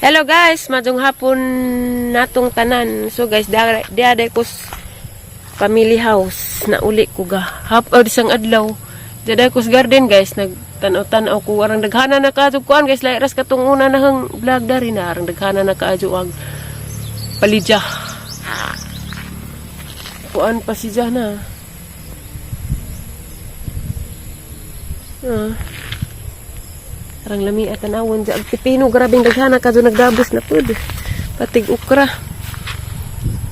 Hello guys, maayong hapon natong tanan. So guys, diha ko family house na uli ko ga. Hap oh, isang adlaw. Diha ko sa garden guys, nagtanaw-tanaw ko arang daghana na kaadyo kuan guys, lahi ras katong una na hang vlog dari na arang daghana na kaadyo ang palidya. Kuan pa siya na. Ah. Arang lami at tanawon dya. Ang pipino, grabing daghana kadto nagdabos na pud. Patig ukra.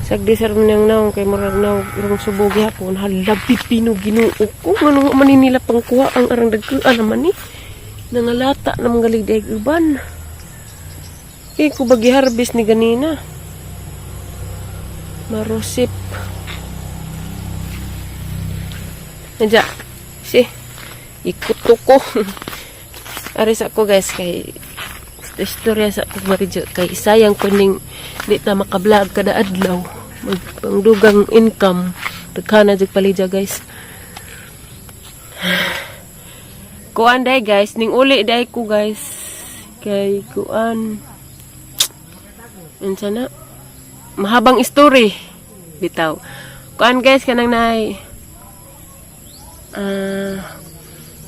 Sagdi sir nang naong kay murag naong irong subo gihapon. Hala, pipino, Ginoo ko. Ngano man ni nila pangkuha ang arang dagkuan naman ni. Nangalata na mga galig uban. Eh, ko ba giharvest ni ganina? Marosip. Nandiya. Si. Ikuto ko. Ari sa ko guys kay istorya sa ko maridyo kay sayang ko ning di ta maka-vlog kada adlaw, magpangdugang income, daghan na jud palidya guys. Kuan day guys, ning uli day ko guys kay kuan, unsa na, mahabang story bitaw. Kuan guys, kanang nay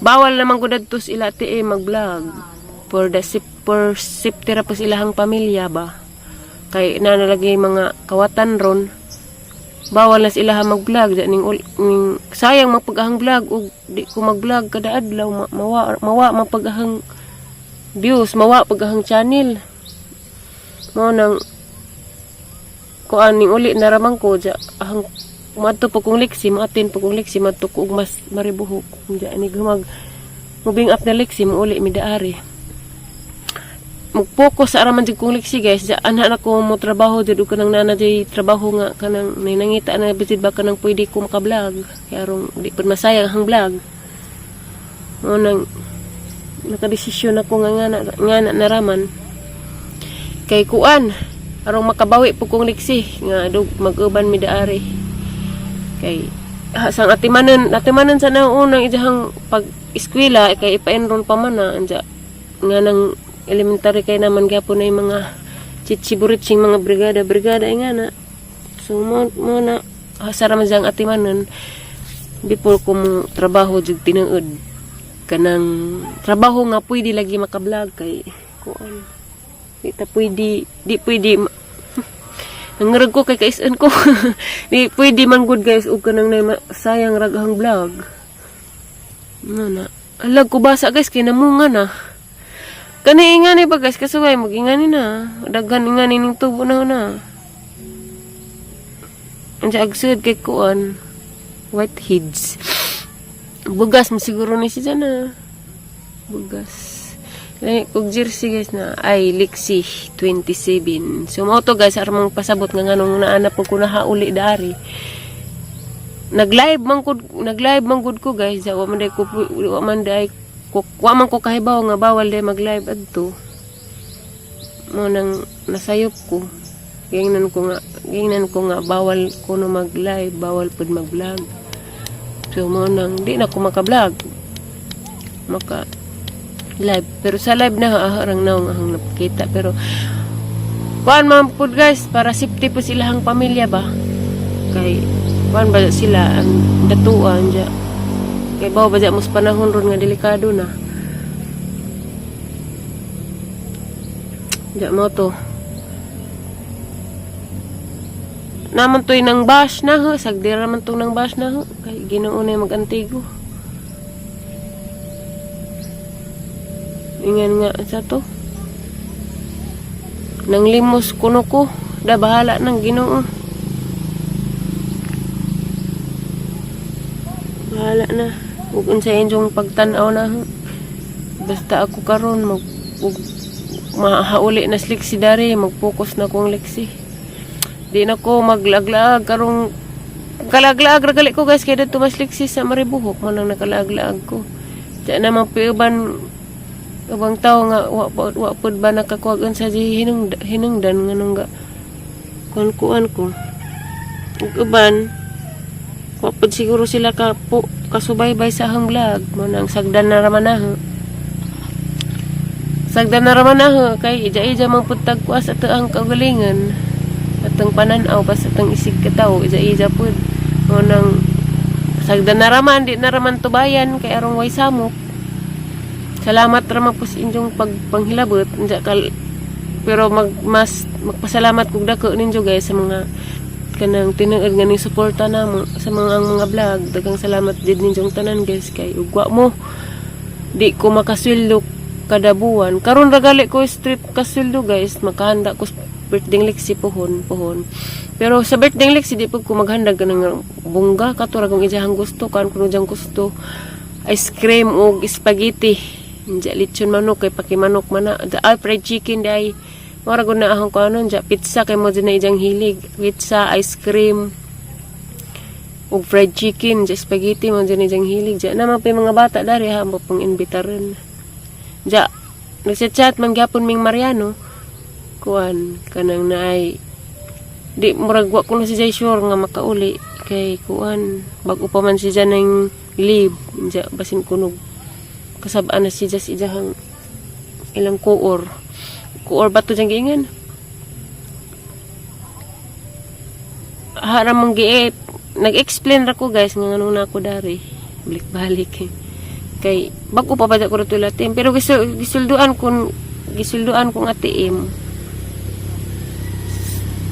bawal naman ko dadto sa ila ti eh, mag-vlog for safety ra po sa ilahang pamilya ba, kay na lagi mga kawatan ron, bawal na sila mag-vlog. Di ning, ning sayang mapag-ahang vlog ug di ko mag-vlog kada adlaw, mawa mawa mapag-ahang views, mawa pag-ahang channel. Mo nang kuan, ning uli na ramang ko ja ahang madto po kong liksi, maatin po kong liksi, madto ko og mas maribuhok ja ni mag moving up na liksi, mo uli mi daari, mag-focus sa araman jud kong liksi guys. Ja ana na ko mo trabaho jud ug kanang nana jay trabaho nga kanang nay nangita na bitid ba, kanang pwede ko maka-vlog kay arong di pud masayang ang vlog. Mo nang nakadesisyon ako nga na naraman kay kuan, arong makabawi po kong liksi nga dug mag-uban mi daari kay sang atimanon sa naunang ijahang pag eskwela kay ipa-enroll pa man na anja nga nang elementary, kay naman gyapon na yung mga chichiburitsing mga brigada brigada ay nga na. So mo na hasara man siyang atimanon before ko mo trabaho jud tinuod, kanang trabaho nga pwede lagi maka-vlog kay kuan, di ta pwede, di pwede nangarag ko kay kaisan ko, di pwede man good guys ug kanang nay sayang raghang vlog. Ano na alag ko basa guys kay namunga na. Kani ingani ba guys, kasuway mag ingani na, daghan ingani ning tubo na na. Andiya agsud kay kuan, white heads. Bugas mo siguro ni siya na bugas. Lani kog jersey guys na ay liksi 27. So mao to guys, aron pasabot nga nganong naana po ko nahauli dari. Nag-live man gud ko guys. Wa man ko kahibaw nga bawal day mag-live adto. Mo nang nasayop ko. Gingnan ko nga bawal ko no mag-live, bawal pud mag-vlog. So mo nang di na ko maka-vlog. Maka live. Pero sa live na arang naong ahang napakita, pero kuan man pud guys, para safety po sila ang pamilya ba, kay kuan ba sila ang datuan dya, kay bawo ba dya mas panahon ron nga delikado na dya. Mo to naman to'y nang bash na ho, sagdira naman tong nang bash na ho kay Ginoo na mag-antigo. Ingan nga sa to. Nang limos kuno ko, da bahala ng Ginoo. Bahala na. Ug unsa inyong pagtan-aw na. Basta ako karon mag ug mahauli na liksi dari, mag-focus na kong liksi. Di na ko maglaglaag karong kalaglaag ra gali ko guys kay didto mas liksi sa Maribuhok man ang nakalaglaag ko. Diya naman piuban ubang tao nga wa pud ba nakakuha sa di hinungdan nganong ga kuan kuan ko ug uban wa pud siguro sila ka po kasubaybay sa ahang vlog. Mo nang sagdan na raman na. Sagdan na raman na kay ija-ija mang putag kuas ato ang kaugalingon. Atong pananaw pas atong isig katawo ija-ija pud. Mo nang sagdan na raman, di na raman tubayan kay arong way samok. Salamat ra man po sa inyong pagpanghilabot. Unja kal pero mag mas magpasalamat kog dako ninyo, guys, sa mga kanang tinuod nga ning suporta namo sa mga ang mga vlog. Daghang salamat jud ninyong tanan, guys, kay ugwa mo di ko makasweldo kada buwan. Karon ra gali ko straight kasweldo, guys. Makahanda ko sa birthday Lexi pohon pohon. Pero sa birthday Lexi di pud ko maghanda kanang bongga kato ra kung ijahang gusto kan kuno jang gusto ice cream og spaghetti. Inja lechon manok kay pakimanok man na. Ay, fried chicken day. Mora gud na akong kuanon ja pizza kay mo na ijang hilig. Pizza, ice cream, ug fried chicken, ja spaghetti mo dyan ijang hilig. Ja naman pa yung mga bata dari ha, mo pang imbitaran. Ja, nagsa-chat man gyapon ming Mariano. Kuan kanang naay di murag wa ko na si Jay sure nga makauli kay kuan bag-o pa man si Jay ng leave. Ja basin kunog kasabaan na si Jay sa ijahang ilang kuor kuor ba to diyang giingan haram mong giit. Nag-explain ra ko, guys, nga nganong na ako dari balik-balik kay bag-o pa ba ko rato latin, pero gisulduan kun gisulduan kong ATM.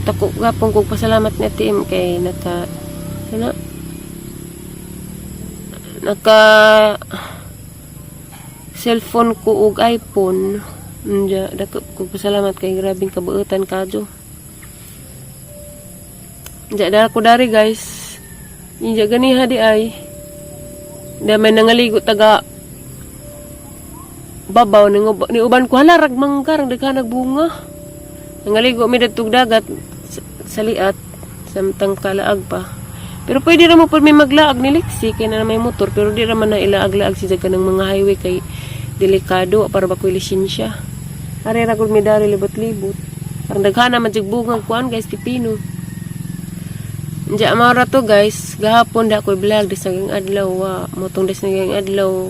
Tako gapon kog pasalamat ni ATM kay naka ano naka cellphone ko og iPhone. Nya dako ko pasalamat kay grabing kabuutan kadyo. Diya dara ko dari, guys. Inja ganiha di ay. Di may nangaligo taga babaw ni, ni uban ko, hala rag mangga rang daghan bunga. Nangaligo mi dadtog dagat sa liat samtang kalaag pa. Pero pwede ra mo pud may maglaag ni Lexi kay na may motor, pero di ra man na ilaag-laag si ka ng mga highway kay delikado para ba ko'y lisensya. Are ra gud mi dari libot-libot. Parang daghan naman jud bunga kuan, guys, pipino. Diya mao ra to, guys. Gahapon da ko vlog des naging adlaw wa motong des naging adlaw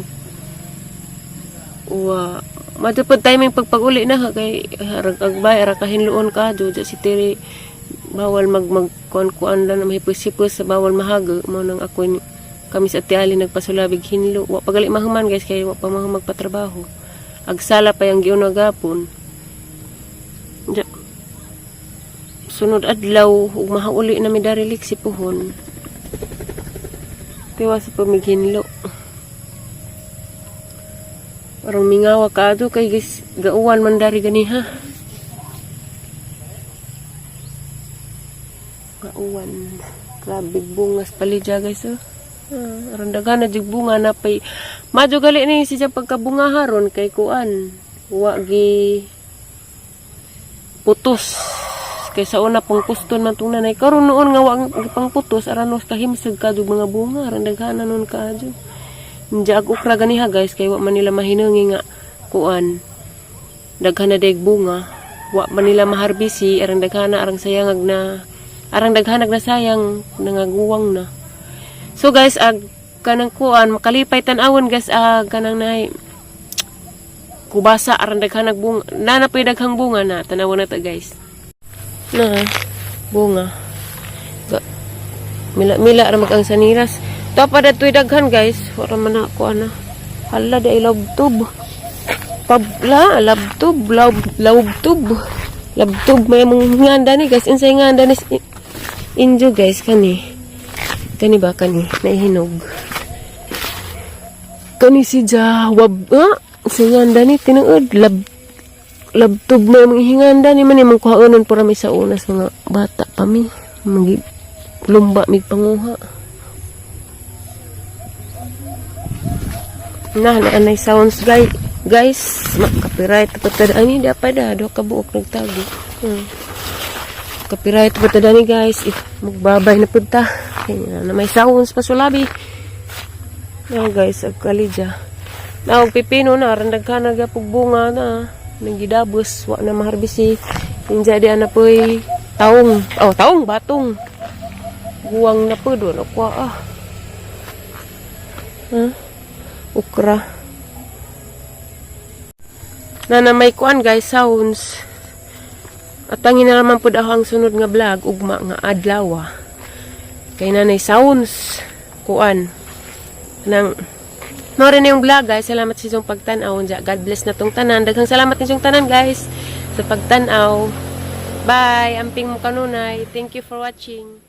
wa madto pud timing pagpag-uli na ha, kay harag agbay ara kahinloon ka do si Terry bawal mag mag kuan kuan lang na mahipos-hipos sa bawal mahago. Mao nang ako ni kami sa Ate Ali nagpasulabig hinlo. Wa pa gali mahuman, guys, kay wa pa mahuman magpatrabaho. Agsala pa yung giuna gapon. Diya, sunod adlaw ug mahauli na mi dari si puhon. Tiwa sa pamighinlo. Parang mingawa ka ato kay guys, gauwan man dari ganiha. Gauwan. Grabe bungas palidya, guys, oh. Ah, aron daghan na jud bunga na pay. Madyo gali ni siya pagkabunga haron kay kuan. Wa gi putos kay sa una pang kuston man tong nanay karon noon nga wa pang putos aranos kahimsog kadug mga bunga aron daghan na nun kaadyo. Inja ag okra ganiha, guys, kay wa man nila mahinungi nga kuan daghan na dayg bunga, wa man nila maharbisi arang daghan na arang sayangag na arang daghanag na sayang nangaguwang na. So guys, ag kanang kuan makalipay tan-awon, guys, ag kanang nay kubasa aran daghan bunga na na daghang bunga na tan-awon na ta, guys, na bunga. Mila mila ra mag ang saniras to pa datoy daghan, guys. Wala man ako ana. Hala di ay love pabla love love love tube love tube. May mong nganda ni, guys. Unsay nganda ni injo, guys? Kani kani ba kani nahihinog kani si Jawab ah sa nganda ni tinuod lab labtub na mga hinganda ni man imong kuhaonon pura mi sa unas mga bata pa mi magi lumba mig panguha na na anay sounds guys guys copyright pa ta ani di pa da do ka buok nagtago. Copyright pa ta ni, guys. If magbabay na pud ta kaya na may sounds pa sulabi na, guys. Ag kalidya na og pipino na aron daghan na gyapog bunga na nagidabos wa na maharbisi. Inja di ana poy taong, oh, taong batong guwang na po doon ako ah. Huh? Okra. Na na may kuan, guys, sounds. At tangin na naman pud ako ang sunod nga vlog ugma nga adlaw. Kay nanay sounds kuan. Nang mao rin na yung vlog, guys. Salamat sa inyong pagtan-aw. God bless na tong tanan. Daghang salamat ninyong tanan, guys, sa pagtan-aw. Bye. Amping mo kanunay. Thank you for watching.